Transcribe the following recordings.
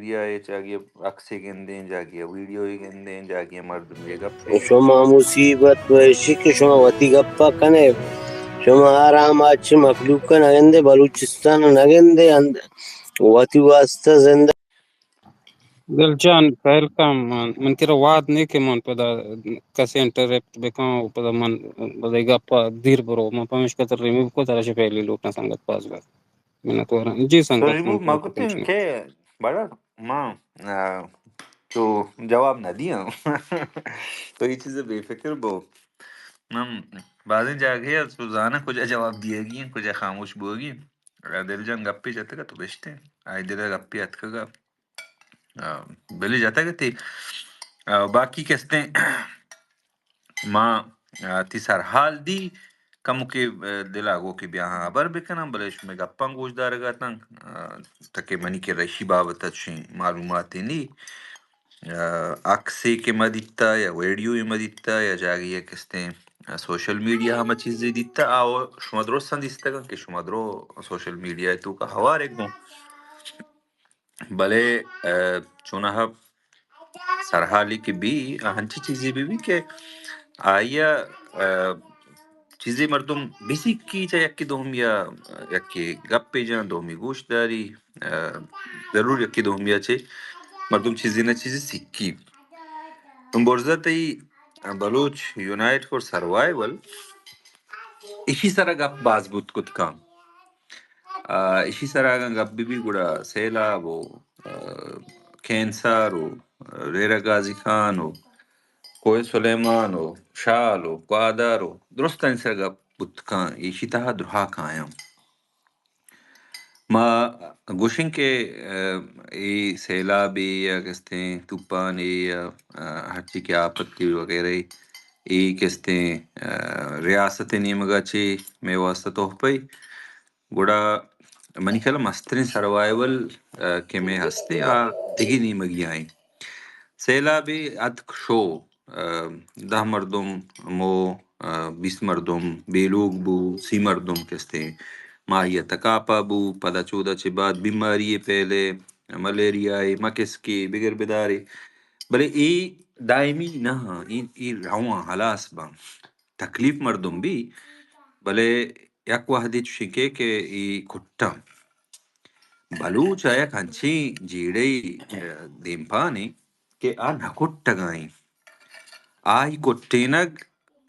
میڈیا ءَ جاگہ ءَ عکسے گندیں، جاگہ ءَ ویڈیوے گندیں، جاگہ ءَ مردمے گپے۔ شما مصیبت تو ایشی کہ شما وتی گپا کنے، شما آرام اچ مخلوق نہ گندے، بلوچستان نہ گندے، اند-، وتی واسطہ زندہ۔ دل جان، پہل کن، من، من کرا واد نے کہ من پدا کسے انٹرپٹ بکن و پدا من، پدا اے گپا دیر برو، من پمیشکا ترا ریموو کو، ترا چہ پہلی لوٹاں سنگت، باز باز منت وارا۔ جی سنگت، ریموو من ما کتیں کہ بڑا ما، آ، تو جواب نہ دیاں۔ تو اے چیز بے فکر بو۔ من بازیں جاگہے ءَ تو زاناں کجا جواب دیگی ایں، کجا خاموش بوگی ایں۔ دل جان گپے جتگ ءَ تو بشتیں۔ آئی دل ءَ گپے اتکگ ءَ۔ آ، بلے جتگ ءَ تی۔ آ، باقی کستیں ما، آ، تی سرحال دی کمکے، آ، دل ءَ گو کہ بیا ہاں ہبر بکناں، بلے شمئے گپاں گوش دارگ ءَ اتاں، آ، تاکہ منی کہ رشی بابت ءَ چشیں معلوماتے نی۔ آ، عکسے کہ ما دیتا یا ویڈیوے ما دیتا یا جاگہے ءَ کستیں، آ، سوشل میڈیا ہما چیزے دیتا، آ، شما درستاں دیستگاں کہ شما درو سوشل میڈیا ءِ توکا ہوارے گوں۔ بلے، آ، چوناہا سرحالی کہ بی، آ، ہنچی چیزے بہ بی کہ آئی ءَ، آ، چیزے مردم بہ سکی چہ یکے دومی ءَ، یکے گپے جاں، دومی گوش داری، آ، ضرور یکے دومی ءَ چہ مردم چیزے نہ چیزے سکی۔ برزا تئی بلوچ یونائٹ فار سروائیول، ایشی سرا گپ باز بوت کت کن۔ آ، ایشی سرا اگاں گپ بہ بی گڑا سیلاب و، آ، کینسر و، آ، ریرہ غازی خان و کوہ سلیمان و شال و گوادر و درستانی سرا گپ بوت کن۔ ایشی تہا دراہ کایاں۔ ما گوشیں کہ، آ، اے سیلابے یا کستیں طوفانے یا، آ، ہرچی کہ آپتے وغیرہ اے کستیں، آ، ریاست نیمگا چے مئے واسطہ تحفہ گڑا منی خیال ءَ مستریں سروائیول، آ، کہ مئے ہستیں، آ دگہ نیمگی آئیں۔ سیلابے اتک شو، آ، دہ مردم مو، آ، بیست مردم بے لوگ بو، سی مردم کستیں ماہی ءِ تکاپا بو، پدا چودا چہ بعد بیماری ءِ پہلے ملیریا ءِ مکسکے بگر بدارے، بلے اے دائمی نہ ہاں، اے، اے رواں ہلاس باں۔ تکلیف مردم بی، بلے یک وہدے چوشیں کہ، کہ اے کٹاں۔ بلوچ ءَ یک انچیں جیڑہ ءِ، آ، دیمپانے کہ آ نہ کٹگائیں۔ آئی کٹینگ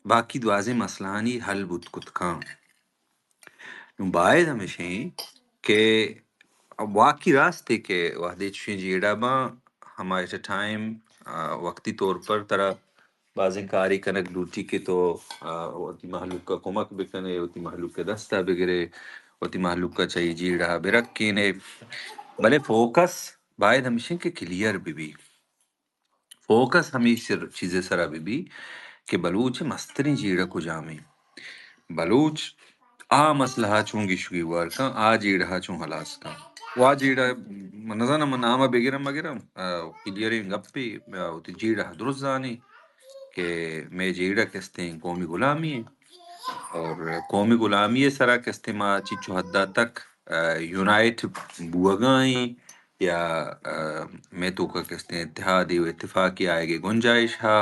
باقی دوازیں مسئلہانی حل بوت کت کن۔ نوں باید ہمیشیں کہ واقعی راستے کہ وہدے چوشیں جیڑہ باں، ہما ایٹ اے ٹائم، آ، وقتی طور پر ترا بازیں کارے کنگ لوٹی کہ تو، آ، وتی مہلوک ءَ کمک بکنے، وتی مہلوک ءِ دست ءَ بگرے، وتی مہلوک ءَ چہ اے جیڑہ ءَ برکینے۔ بلے فوکس باید ہمیشیں کہ کلیئر بہ بی۔ فوکس ہمے سر، چیزے سرا بہ بی کہ بلوچ ءِ مستریں جیڑہ کجامیں۔ بلوچ آ مسئلہ ءَ چون گیش و گیوار کن، آ جیڑہ ءَ چون ہلاس کن۔ و آ جیڑہ، من نزاناں من نام ءَ بگراں مگراں، آ، کلیئریں گپے، آ، وتی جیڑہ ءَ درست زانے کہ مئے جیڑہ کستیں قومی غلامی ایں۔ اور قومی غلامی ءِ سرا کستیں ما چیچو حد ءَ تک، آ، یونائٹ بوگا ایں یا، آ، مئے توکا کستیں اتحادے و اتفاقے آیگ ءِ گنجائش ہا۔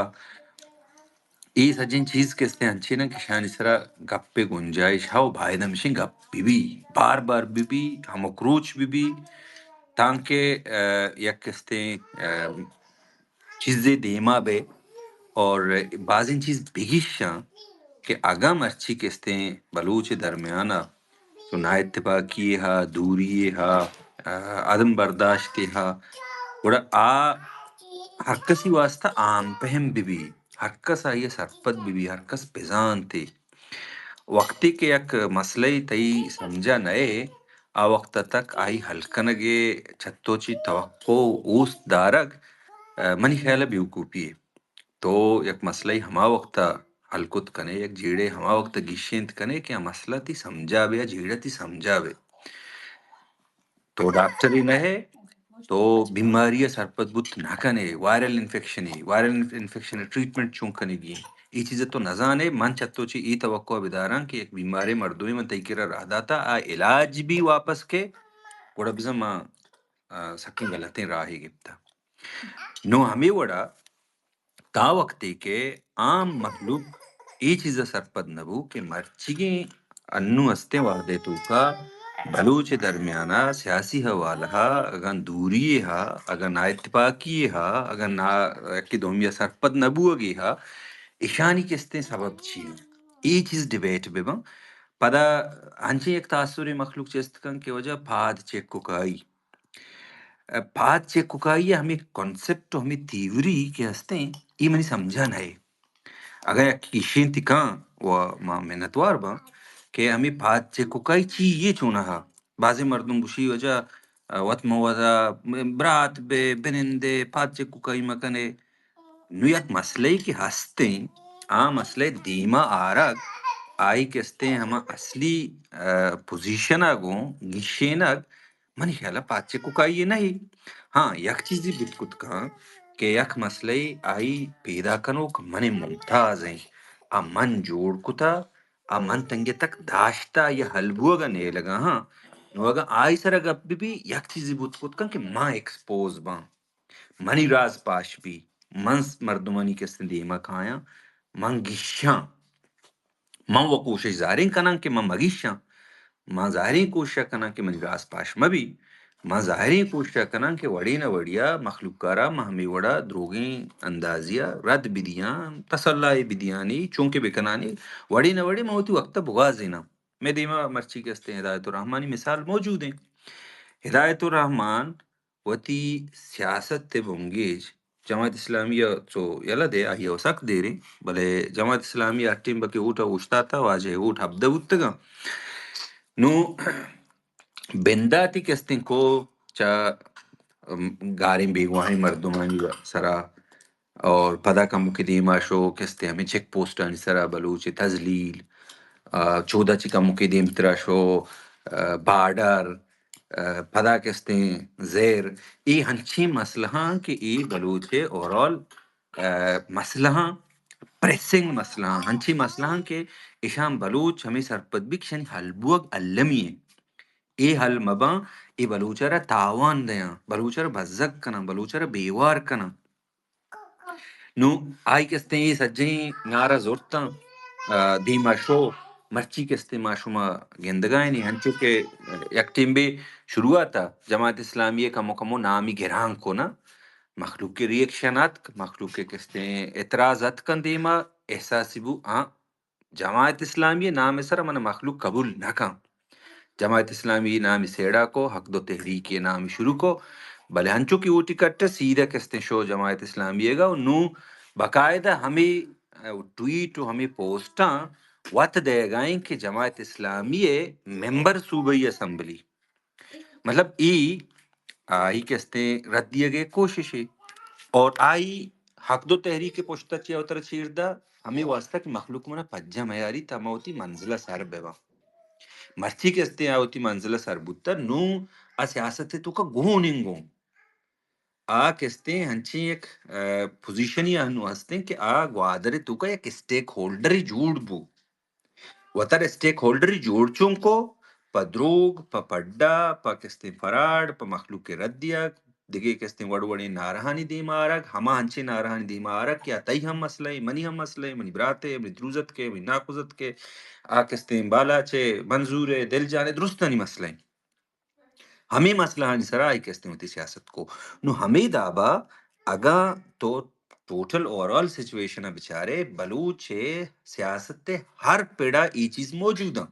اے سجیں چیز کستیں انچیں انت کہ اشانی سرا گپ ءِ گنجائش ہا و باید ہمیشیں گپ بہ بی، بار بار بہ بی، ہمک روچ بہ بی، تانکہ، آ، یک کستیں، آ، چیزے دیما بئے اور بازیں چیز بگیشاں کہ اگاں مرچی کستیں بلوچ ءِ درمیانا چو نااتفاقی ہا، دوری ہا، آ، عدم برداشت ہا، گڑا آ ہر کسی واسطہ عام پہم بہ بی، ہر کس آئی ءَ سرپد بہ بی، ہر کس بزانت۔ وقتی کہ یک مسئلہ تئی سمجھا نئے، آ وقت تک آئی حل کنگ ءِ چہ تو چی توقع و اوست دارگ، آ، منی خیال ءَ بیوقوفی یے۔ تو یک مسئلہ ہما وقت ءَ حل کت کنے، یک جیڑہ ہما وقت ءَ گیشینت کنے کہ آ مسئلہ تئی سمجھا بے، آ جیڑہ تئی سمجھا بے۔ تو ڈاکٹرے نہ ئے، تو بیماری ءَ سرپد بوت نہ کن ئے، وائرل انفیکشنے، وائرل انف-، انفیکشن ءِ ٹریٹمنٹ چون کنگی ایں، اے چیز ءَ تو نہ زان ئے۔ من چہ تو چہ اے توقع ءَ بداراں کہ یک بیماریں مردمے من تئی کرا راہ داتا، آ علاج بی واپس کئے، گڑا بزاں ما آ، سکیں غلطیں راہے گپتہ۔ نوں ہمے وڑا تا وقتے کہ عام مخلوق اے چیز ء سرپد نہ بو کہ مرچیگیں انوں استیں وہد ء توکا بلوچ ء درمیان ء سیاسی حوالہ ء اگاں دوری ء ہا، اگاں نااتفاقی ء ہا، اگاں نا، یکے دومی ء سرپد نہ بوگ ء ہا، اشانی کستیں سبب چی انت؟ اے چیز ڈیبیٹ بہ بنت۔ پدا انچیں یک تاثرے مخلوق چست کنت کہ واجہ پاد چککائی۔ پاد چککائی ء ہمے کانسپٹ و ہمے تھیوری کہ ہستیں، اے منی سمجھا نہ اے۔ اگاں یک گیشینتی کاں و ما منتوار باں کہ ہمے پاد چککائی چی یے چونہا؟ بازیں مردم گوشی واجہ وت مہ وتا برات بے بنندے پاد چککائی مکنے۔ نوں یک مسئلہ ای کہ ہستیں، آ مسئلہ دیما آرگ، آئی کہ استیں ہما اصلی، آ، پوزیشن ء گوں گیشینگ، منی خیال ء پاد چککائی ء نہ ای۔ ہاں، یک چیزے بوت کت کن کہ یک مسئلہ ای آئی پیدا کنوک من ممتاز ایں، آ من جوڑ کتا، آ من تنگہ تک داشتا یا حل بوگ ء نیلگا ہاں۔ نوں اگاں آئی سرا گپ بہ بی، یک چیزے بوت کت کن کہ من ایکسپوز باں۔ منی راز پاش بی، من س-، مردمانی کستیں دیما کایاں، من گیشاں، من و کوشش ظاہریں کناں کہ من مگیشاں، من ظاہریں کوشش کناں کہ منی راز پاش مبی، من ظاہریں کوشش کناں کہ وڑے نہ وڑیا مخلوق ء را من ہمے وڑا دروگیں اندازیا رد بدیاں، تسلا ء بدیانی، چونکہ بکنانی، وڑے نہ وڑے من وتی وقت ء بگوازیناں۔ مئے دیما مرچی کستیں ہدایت الرحمانی مثال موجود ہیں۔ ہدایت الرحمان وتی سیاست ء بنگیج جماعت اسلامی ء چو یلہ دے، آئی ء سک دیریں، بلے جماعت اسلامی ء ہر ٹیم بکہ ووٹ ء اوشتاتا، واجہ ووٹ ہبدہ بوتگاں۔ نوں بنداتی کستیں کو چا، ام، گاریں بیگواہیں مردمانی سرا اور پدا کمکے دیما شو کستیں ہمیں چیک پوسٹانی سرا بلوچ تذلیل، آ، چودہ چی کمکے دیمترا شو، آ، بارڈر، آ، پدا کستیں زیر، اے ہنچیں مسئلہاں کہ اے بلوچ اوورآل، آ، مسئلہاں، پریسنگ مسئلہاں، ہنچیں مسئلہاں کہ اشاں بلوچ ہمیں سرپد بی کہ اشانی حل بوگ المی ایں۔ اے حل مباں، اے بلوچ ء را تاوان دیاں، بلوچ ء را بزگ کناں، بلوچ ء را بیوار کناں۔ نوں آئی کستیں اے سجہیں نعرہ زرتاں، آ، دیما شو، مرچی کستیں ما شما گندگائیں، انچو کہ یک ٹیمبے شروعات ء جماعت اسلامی ء کمو کمو نامی گران کنا، مخلوق کے ریئیکشن اتک، مخلوق کے کستیں اعتراض اتکن دیما، احساسی بو، آ، جماعت اسلامی ء نام ء سرا من مخلوق قبول نہ کن۔ جماعت اسلامی ء نامی سیڑا کو، حق دو تحریک ء نامی شروع کو، بلے ہنچو کہ اوٹی کٹ ء سیدھا کستیں شو جماعت اسلامی ء گا و نوں باقاعدہ ہمے، ء، ٹویٹ و ہمے پوسٹاں وت دئیگائیں کہ جماعت اسلامی ء ممبر صوبائی اسمبلی۔ مطلب ای آئی کستیں رد دیگ ء کوشش ہے اور آئی حق دو تحریک پشت چیا اتر چیر دا، ہمیں واسطہ کہ مخلوق منا پجا میاری تا ما وتی منزل سر ببا۔ مرچی کستیں آ وتی منزل سر بوتا، نوں آ سیاست توکا گون انگوں۔ آ کستیں ہنچیں یک، ء، پوزیشنی ہنو ہستیں کہ آ گوادر توکا یک اسٹیک ہولڈر جوڑ بو۔ وتر اسٹیک ہولڈر جوڑ چون کو، پہ دروگ، پہ پڈا، پہ کستیں فراڈ، پہ مخلوق ء رد دیگ، دگہ کستیں وڑ وڑیں نعرہانی دیما آرگ، ہما انچیں نعرہانی دیما آرگ کہ آ تئی ہم مسئلہ ء، منی ہم مسئلہ ء، منی برات ء، منی دروزتک ء، منی ناکوزتک ء، آ کستیں بالاچ ء، منظور ء، دل جان ء، درستانی مسئلہ ء۔ ہمے مسئلہانی سرا آئی کستیں وتی سیاست کو۔ نوں ہمے دابا اگاں تو ٹوٹل اوورآل سچویشن ء بچارے، بلوچ ء سیاست ء ہر پڑا اے چیز موجود انت۔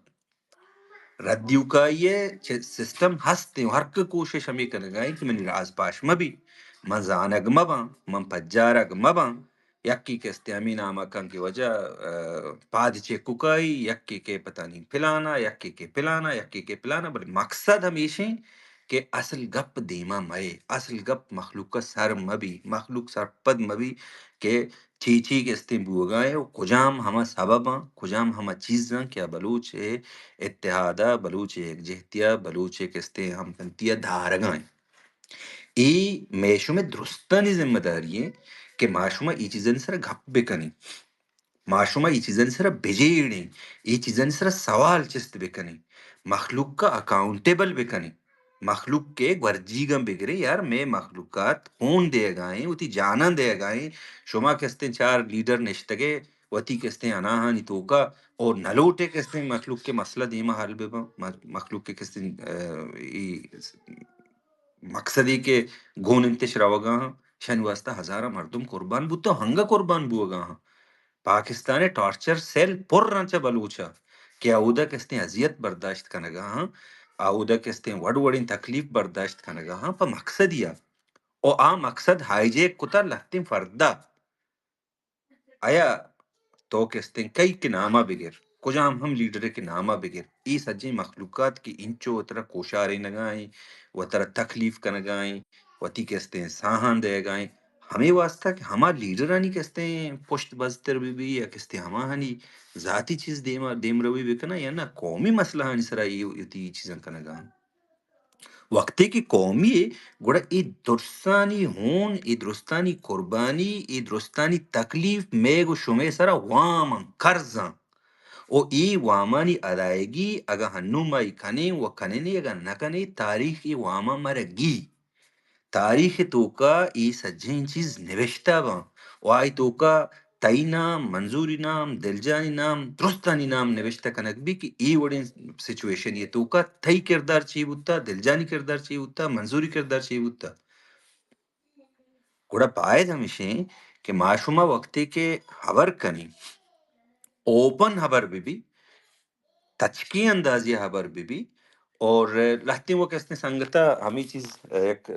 ردیوکائی ء چہ سسٹم ہست انت، ہر کہ کوشش ہمے کنگا انت کہ منی راز پاش مہ بی، من زانگ مہ باں، من پجارگ مہ باں۔ یکے کہ استیں ہمے نام ء کن کہ واجہ، ء، پاد چککائی، یکے کہ پتہ نہیں پلانا، یکے کہ پلانا، یکے کہ پلانا، بلے مقصد ہمیش انت کہ اصل گپ دیما مئے، اصل گپ مخلوق ء سر مہ بی، مخلوق سرپد مہ بی کہ چی چی کہ استیں بوگا ہے و کجام ہما سبب آں، کجام ہما چیز آں کہ آ بلوچ ء اتحاد ء، بلوچ ء یکجہتی ء، بلوچ ء کہ استیں ہمپنتی ء دارگا ہیں۔ اے مئے شمئے درستانی ذمہ داری ایں کہ ما شما اے چیزانی سرا گپ بکنیں، ما شما اے چیزانی سرا بجیڑیں، اے چیزانی سرا سوال چست بکنیں، مخلوق ء اکاؤنٹیبل بکنیں۔ مخلوق ءِ گورجیگاں بگرے یار، مئے مخلوقات خون دیگا ایں، وتی جاناں دیگا ایں۔ شما کستیں چار لیڈر نشتگے وتی کستیں اناہانی توکا، اور نہ لوٹے کستیں مخلوق ءِ مسئلہ دیما حل بہ باں، م-، مخلوق ءِ کستیں، اه، ای مقصدے کہ گون انتش روگا ہاں، شانی واسطہ ہزاراں مردم قربان بوتہ، ہنگا قربان بوگا ہاں۔ پاکستان ءِ ٹارچر سیل پر انت چہ بلوچ ءَ کہ اودا کستیں اذیت برداشت کنگا ہاں، اودا کستیں وڑ وڑیں تکلیف برداشت کنگا ہاں پہ مقصدے ءَ۔ او آ مقصد ہائی جیک کتا لہتیں فردا۔ آیا تو کستیں کئی کہ ناما بگر، کجام ہم لیڈرے کہ ناما بگر، اے سجیں مخلوقات کہ انچو وترا کوشارینگا ایں، وترا تکلیف کنگا ایں، وتی کستیں ساہاں دیگا ایں، ہمے واسطہ کہ ہما لیڈرانی کستیں پشت بزتر بہ بی یا کستیں ہماہانی ذاتی چیز دیما، دیمروی بکناں یا نہ قومی مسئلہانی سرا اے وتی چیزاں کنگا ایں۔ وقتے کہ قومی اے، گڑا اے درستانی ہون، اے درستانی قربانی، اے درستانی تکلیف مئے گوں شمئے سرا وام اں، قرض اں۔ و اے وامانی ادائیگی اگاں ہنوں ما اے کنیں و کنیں، اگاں نہ کنیں، تاریخ اے واماں مارا گی۔ تاریخ ءِ توکا اے سجہیں چیز نبشتہ باں و آئی توکا تئی نام، منظوری نام، دلجانی نام، درستانی نام نبشتہ کنگ بی کہ اے وڑیں سچویشنی ءِ توکا تئی کردار چی بوتا، دلجانی کردار چی بوتا، منظوری کردار چی بوتا۔ گڑا باید ہمیشیں کہ ما شما وقتے کہ ہبر کنیں، اوپن ہبر بہ بی، تچکیں اندازے ءَ ہبر بہ بی۔ اور لہتیں وقت استیں سنگتا ہمے چیز یک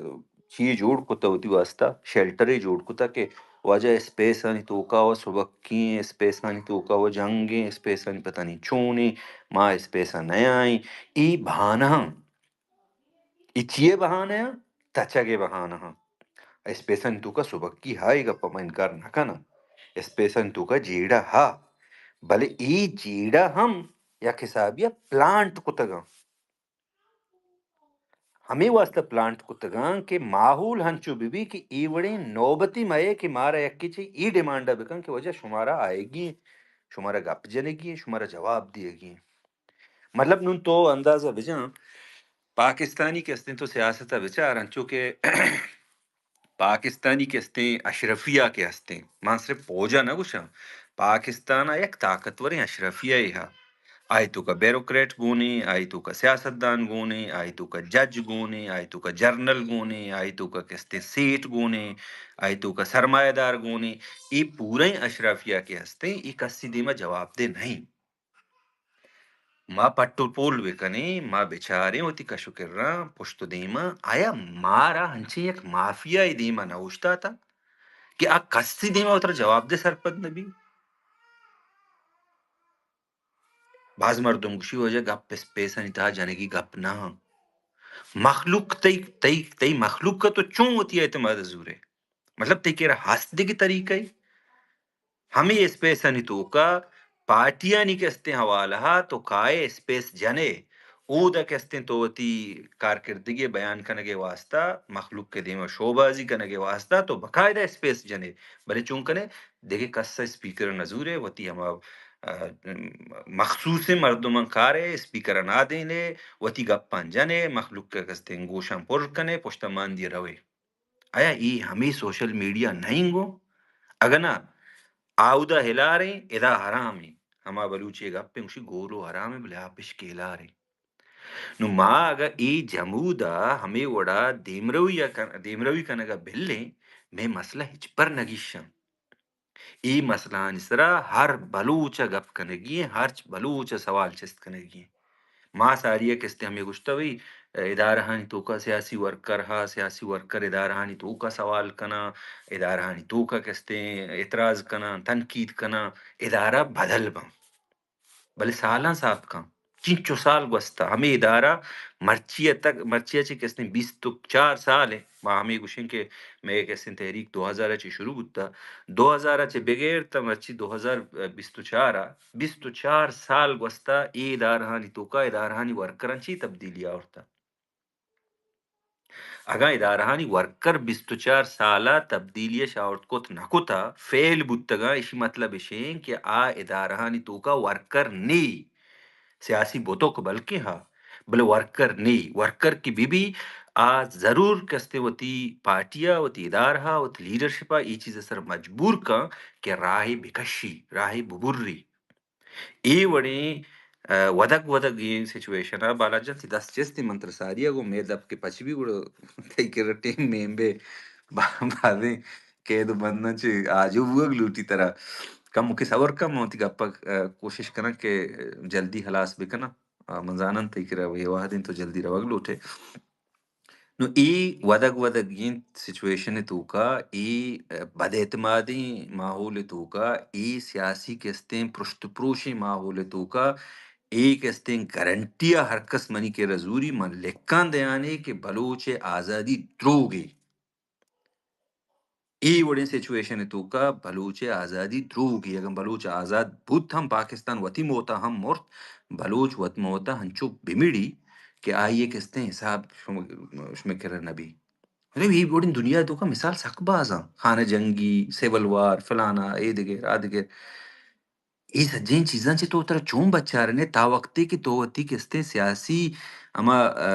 چیے جوڑ کتا وتی واسطہ، شیلٹرے جوڑ کتا کہ واجہ اسپیسانی توکا و سبکیں، اسپیسانی توکا و جنگیں، اسپیسانی پتہ نہیں چونیں، ما اسپیسا نیائیں۔ اے بہانہ ہاں، اے چیے بہانہ ہاں؟ تچگے بہانہ ہاں۔ اسپیسانی توکا سبکی ہا، اے گپا ما انکار نہ کناں۔ اسپیسانی توکا جیڑہ ہا، بلے اے جیڑہ ہم یک حسابے ءَ پلانٹ کتگاں۔ ہمے واسطہ پلانٹ کتگاں کہ ماحول ہنچو بہ بی کہ اے وڑیں نوبتی مئے کہ مارا یکے چہ اے ڈیمانڈ ءَ بکن کہ واجہ شمارا آئیگی ایں، شمارا گپ جنگی ایں، شمارا جواب دیگی ایں۔ مطلب نون تو اندازہ بجن، پاکستانی کہ استیں تو سیاست ءَ بچار، انچو کہ پاکستانی کہ استیں اشرفیہ کہ استیں، من صرف پوج ءَ نہ گوشاں، پاکستان ءَ یک طاقتوریں اشرفیہ یے ہا۔ آئی توکا بیوروکریٹ گونیں، آئی توکا سیاستدان گونیں، آئی توکا جج گونیں، آئی توکا جرنل گونیں، آئی توکا کہ استیں سیٹ گونیں، آئی توکا سرمایہ دار گونیں۔ اے پوریں اشرفیہ کہ استیں، اے کسی دیما جواب دہ نہیں۔ ما پٹ و پول بکنیں، ما بچاریں وتی کش و کراں، پشت و دیماں، آیا مارا ہنچیں یک مافیائے دیما نہ اوشتاتا کہ آ کسی دیما وترا جواب دہ سرپد نہ بی؟ باز مردم گوشی، واجہ گپ اسپیسانی تہا جنگی گپ نہ ہاں۔ مخلوق تئی، تئی، تئی مخلوق ءَ تو چون وتی اعتماد ءَ زورے؟ مطلب تئی کرا ہست دگہ طریقہ ای؟ ہمے اسپیسانی توکا پارٹیانی کہ استیں حوالہ ءَ تو کائے اسپیس جنے، اودا کہ استیں تو وتی کارکردگی بیان کنگ ءِ واسطہ، مخلوق ءِ دیما شوبازی کنگ ءِ واسطہ تو باقاعدہ اسپیس جنے، بلے چون کنے دگہ کس ءَ اسپیکر ءَ نزورے، وتی ہما، آ، مخصوصیں مردماں کارے، اسپیکر ءَ نادینے، وتی گپاں جنے، مخلوق ءِ کہ استیں گوشاں پر کنے، پشت ءَ مان دیے روے۔ آیا اے ہمے سوشل میڈیا نہیں گوں؟ اگہ نہ، آودا ہلاریں، ادا حرامیں۔ ہما بلوچی گپیں، گوشی گولو حرامیں، بلے آپشکی ہلاریں۔ نو ما اگہ اے جمودا ہمے وڑا دیمروی ءَ کن-، دیمروی کنگا بلیں، مئے مسئلہ ہچبر نگیشاں۔ اے مسئلہانی سرا ہر بلوچ ءَ گپ کنگی ایں، ہرچ بلوچ ءَ سوال چست کنگی ایں۔ ما ساری ءَ کستیں ہمے گوشتہ بھئی، ادارہانی توکا سیاسی ورکر ہا، سیاسی ورکر ادارہانی توکا سوال کناں، ادارہانی توکا کستیں اعتراض کناں، تنقید کناں، ادارہ بدل باں۔ بلے سالاں ساپ کن، چنچو سال گوستہ، ہمے ادارہ مرچی ءَ تک، مرچی ءَ چہ کستیں بیست و چار سال ءَ، ما ہمے گوشیں کہ مئے کستیں تحریک دو ہزار ءَ چہ شروع بوتہ، دو ہزار ءَ چہ بگر تا مرچی دو ہزار بیست و چار ءَ، بیست و چار سال گوستہ اے ادارہانی توکا ادارہانی ورکراں چی تبدیلی آورتہ؟ اگاں ادارہانی ورکر بیست و چار سال ءَ تبدیلی اش آورت کت نہ کتہ، فیل بوتگاں، ایشی مطلب اش انت کہ آ ادارہانی توکا ورکر نی، سیاسی بوتک بلکیں ہا، بلے ورکر نی، ورکر کہ بہ بی، آ ضرور کستے وتی پارٹی ءَ، وتی ادارہ ءَ، وتی لیڈرشپ ءَ اے چیز ءِ سر مجبور کن کہ راہے بکشی، راہے ببری۔ اے وڑیں، آ، ودگ ودگ ایں سچویشن ءَ بالاچ جان تئی دست چست ایں، من ترا ساری ءَ گوں مئے دپ کہ پچ بی گڑا تئی کرا ٹیم میم بے با-، بازیں قید و بنداں چہ آجو بوگ لوٹی ترا۔ کمکے صبر کن، من وتی گپ ءَ، آ، کوشش کناں کہ جلدی ہلاس بکناں۔ آ، من زاناں تئی کرا اے وہد انت تو جلدی روگ لوٹے۔ نوں اے ودگ ودگ انت سچویشن ءِ توکا، اے، آ، بد اعتمادیں ماحول ءِ توکا، اے سیاسی کستیں پرشت پروشیں ماحول ءِ توکا، اے کستیں گارنٹی ءَ ہر کس منی کرا زوری، من لکھاں دیانے کہ بلوچ ءِ آزادی دروگے۔ اے وڑیں سچویشن ءِ توکا بلوچ ءِ آزادی دروگے۔ اگاں بلوچ آزاد بوت ہم، پاکستان وتی موت ءَ ہم مرت، بلوچ وت موت ءَ ہنچو بمڑی کہ آئی ءِ کستیں حساب شم-، شمئے کرا نہ بی۔ مطلب، اے وڑیں دنیا ءِ توکا مثال سک باز آں۔ خانہ جنگی، سول وار، فلانا، اے دگر، آ دگر۔ اے سجہیں چیزاں چہ تو ترا چون بچارنے، تا وقتے کہ تو وتی کستیں سیاسی ہما، آ،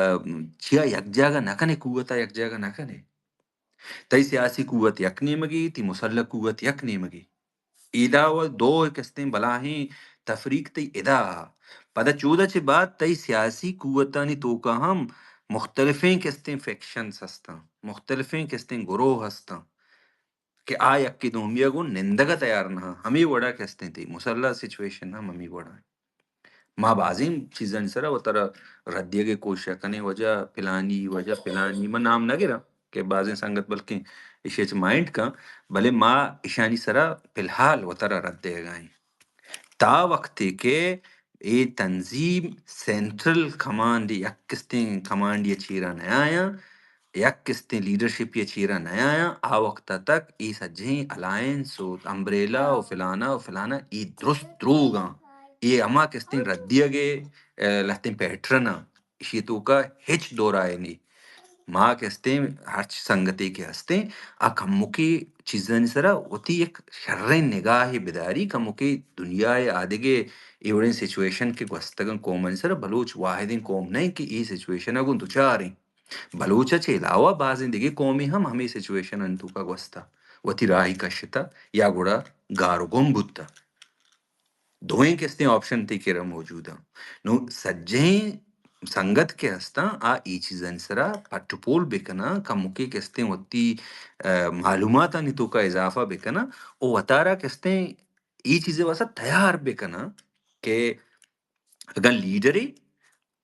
چیا یک جاگہ نہ کنے، قوت ءَ یک جاگہ نہ کنے۔ تئی سیاسی قوت یک نیمگے، تئی مسلح قوت یک نیمگے۔ ادا و دو کستیں بلاہیں تفریق تئی ادا۔ پدا چودا چہ بعد تئی سیاسی قوتانی توکا ہم مختلفیں کستیں فیکشنز ہستاں، مختلفیں کستیں گروہ ہستاں کہ آ یکے دومی ءَ گوں نندگ ءَ تیار نہ آں۔ ہمے وڑا کستیں تئی مسلح سچویشن ہم ہمے وڑا۔ ما بازیں چیزانی سرا وترا رد دیگ ءِ کوشش کنیں، وجہ پلانی، وجہ پلانی، من نام نہ گراں کہ بازیں سنگت بلکیں ایشی ءَ چہ مائنڈ کن، بلے ما ایشانی سرا فی الحال وترا رد دیگ ءَ ایں۔ تا وقتے کہ اے تنظیم سینٹرل کمانڈ، یک کستیں کمانڈ ءِ چیرا نہ آیاں، یک کستیں لیڈرشپ ءِ چیرا نہ آیاں، آ وقت ءَ تک اے سجہیں الائنس و امبریلا و فلانا و فلانا، اے درست دروگ آں۔ اے ہما کستیں رد دیگ ءِ، اے، لہتیں پیٹرن آں۔ ایشی ءِ توکا ہچ دو رائے نی۔ ما کستیں ہرچ سنگتے کہ ہستیں، آ کمکے چیزانی سرا وتی یک شریں نگاہے بداری، کمکے دنیا ءِ آدگہ اے وڑیں سچویشن کہ گوستگاں قومانی سرا، بلوچ واحدیں قوم نہ انت کہ اے سچویشن ءَ گوں دچار انت۔ بلوچ ءَ چہ علاوہ بازیں دگہ قومے ہم ہمے سچویشن ءِ توکا گوستہ، وتی راہی کشتہ یا گڑا گار و گم بوتہ۔ دوئیں کستیں آپشن تئی کرا موجود آں۔ نوں سجہیں سنگت کہ ہستاں، آ اے چیزانی سرا پٹ و پول بکناں، کمکے کستیں وتی، آ، معلوماتانی توکا اضافہ بکناں و وتارا کستیں اے چیزے واسطہ تیار بکناں کہ اگاں لیڈرے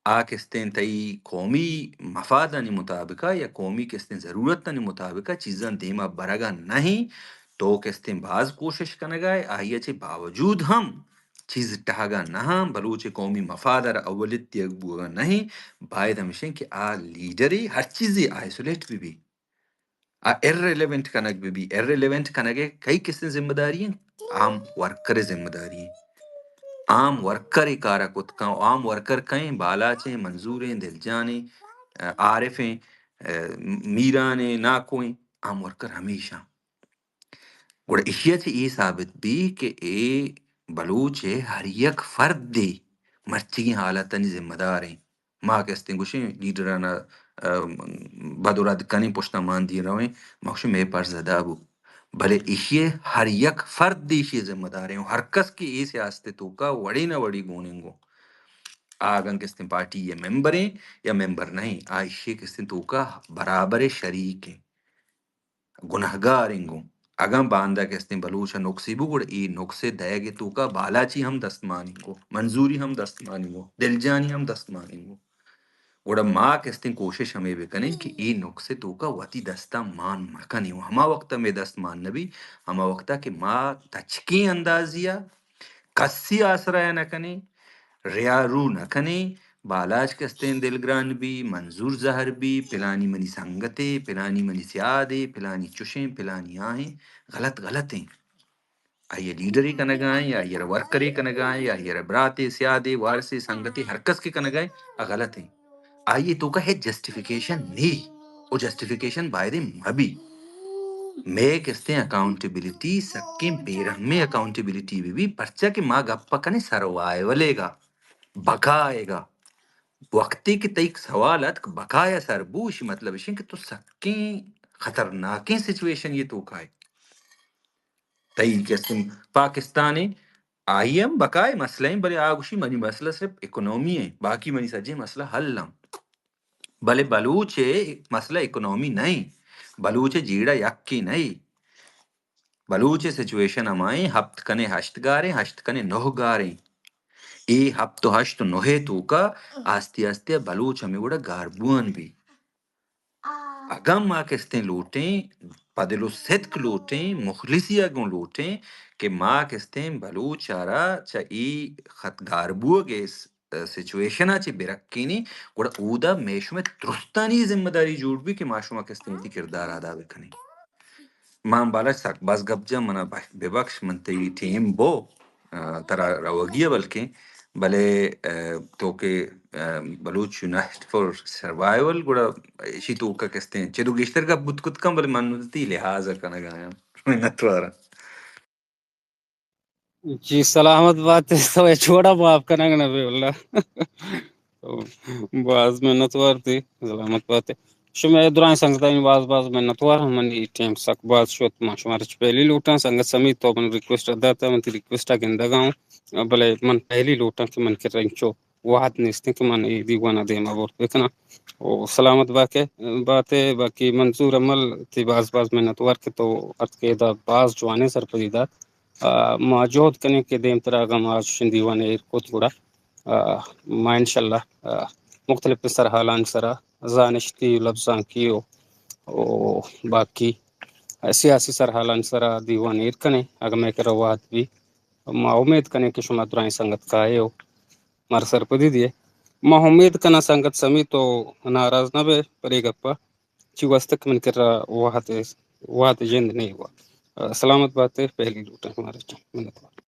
آ کستیں تئی قومی مفادانی مطابقا یا قومی کستیں ضرورتانی مطابقا چیزاں دیما برگا نہ ایں، تو کستیں باز کوشش کنگا ئے، آئی ءَ چہ باوجود ہم چیز ٹہگا نہ آں، بلوچ قومی مفاد ءَ را اولیت دیگ بوگا نہ ایں، باید ہمیش ایں کہ آ لیڈرے ہر چیزے آئسولیٹ بہ بی۔ آ ارریلیونٹ کنگ بہ بی۔ ارریلیونٹ کنگ ءِ کئی کسیں ذمہ داری انت؟ عام ورکر ءِ ذمہ داری انت۔ عام ورکر ءِ کار ءَ کت کن۔ عام ورکر کئے ایں؟ بالاچ ایں، منظور ایں، دلجان ایں، عارف ایں، میران ایں، ناکو ایں۔ عام ورکر ہمیش آں۔ گڑا ایشی ءَ چہ اے ثابت بی کہ اے بلوچ ءِ ہر یک فردے مرچیگیں حالتانی ذمہ دار ایں۔ ما کہ استیں گوشیں لیڈران ءَ، ام، بد و رد کنیں، پشتا مان دئیں رویں، ما گوشیں مئے فرض ادا بو۔ بلے ایشی ءِ ہر یک فرد ایشی ءِ ذمہ دار ایں۔ ہر کس کہ اے سیاست ءِ توکا وڑے نہ وڑے گون ایں گوں، آ اگاں کہ استیں پارٹی ءِ ممبر ایں یا ممبر نہ ایں، آ ایشی ءِ کہ استیں توکا برابر ءِ شریک ایں۔ گنہگار ایں گوں۔ اگاں باندا کہ استیں بلوچ ءَ نقصے بو، گڑا اے نقصے دئیگ ءِ توکا بالاچی ہم دست مان ایں گوں، منظوری ہم دست مان ایں گوں، دلجانی ہم دست مان ایں گوں۔ گڑا ما کہ استیں کوشش ہمے بکنیں کہ اے نقصے توکا وتی دستا مان مکنیں۔ و ہما وقتا مئے دست مان نبی، ہما وقتا کہ ما تچکیں اندازیا کسی آسرا ءَ نہ کنیں، ریا رو نہ کنیں، بالاچ کہ استیں دلگران بی، منظور زہر بی، پلانی منی سنگتے، پلانی منی سیادے، پلانی چشیں، پلانی آہیں، غلط غلط ایں۔ آئی ءِ لیڈرے کنگا ایں، یا آئی ءَ را ورکرے کنگا ایں، یا آئی ءَ را براتے، سیادے، وارثے، سنگتے، ہر کس کہ کنگا ایں، آ غلط ایں۔ آئی ءِ توکا ہچ جسٹیفیکیشن نی، او جسٹیفیکیشن بایدیں مہ بی۔ مئے کہ استیں اکاؤنٹیبلٹی سکیں بے رحمیں اکاؤنٹیبلٹی بہ بی، پرچا کہ ما گپ کنیں سروائیول ءِ گا، بقا ءِ گا۔ وقتی کہ تئی سوال اتک بقایا سر بو، اشی مطلب اشیں کہ تو سکیں خطرناکیں سچویشن یہ توکائے۔ تئی قسم پاکستانی آئی ہم بقائے مسئلہ ہیں، بلے آ گوشی منی مسئلہ صرف اکنامی ہیں، باقی منی سجے مسئلہ حل ہیں۔ بلے بلوچ ءِ مسئلہ اکنامی نہ ایں، بلوچ ءِ جیڑہ یکے نہ ایں۔ بلوچ ءِ سچویشن ہمائیں، ہپت کنے ہشت گاریں، ہشت کنے نہ گاریں۔ اے ہپت و ہشت و نہ ءِ توکا آستے آستے بلوچ ہمے وڑا گار بوان بی۔ اگاں ما کستیں لوٹیں، پہ دل و صدق لوٹیں، مخلصی ءَ گوں لوٹیں کہ ما کستیں بلوچ ءَ را چہ اے خط گار بوگ ءِ س-، سچویشن ءَ چہ برکینیں، گڑا اودا مئے شمئے درستانی ذمہ داری جوڑ بی کہ ما شما کستیں وتی کردار ادا بکنیں۔ ما ہم بالاچ سک باز گپ جاں، منا بخ-، ببخش، من تئی ٹیم بو، آ، ترا روگی ءَ بلکیں، بلے، آ، تو کہ، آ، بلوچ یونائٹ فار سروائیول، گڑا اشی توکا کستیں چدو گیشتر گپ بوت کت کن، بلے من وتی لحاظ ءَ کنگ ءَ آیاں۔ منتوار آں۔ جی، سلامت بات ئے، تو اے چوڑا معاف کنگ نہ بے واللہ۔ باز منتوار تئی، سلامت بات ئے۔ شمئے درائیں سنگتانی باز باز منتوار، من اے ٹائم سک باز شت، ما شمارا چہ پہلی لوٹاں، سنگت سمی تو من ریکویسٹ داتا، من تئی ریکویسٹ ءَ گندگ ءَ آں، بلے من پہلی لوٹاں کہ من کرا انچو وہد نیستیں کہ من اے دیوان ءَ دیما برت بکناں۔ او سلامت باکے، بات ئے، باقی منظور عمل تئی باز باز منتوار کہ تو اتکے ادا باز جوانیں سرپدی دات۔ آ، ما جہد کنیں کہ دیمترا اگاں ما چشیں دیوانے ایر کت گڑا، آ، ما انشاءاللہ، آ، مختلف سرحالانی سرا زانشتی و لبزانکی و، و باقی سیاسی سرحالانی سرا دیوان ایر کنیں۔ اگاں مئے کرا وہد بی، ما امید کنیں کہ شما درائیں سنگت کائے و مارا سرپدی دیئے۔ ما امید کناں سنگت سمی تو ناراض نہ بے پرے گپا، چی واسطہ کہ من کرا وہد، وہد جند نہیں ہوا۔ سلامت بات ئے، پہلی لوٹاں شمارا چہ۔ منتوار۔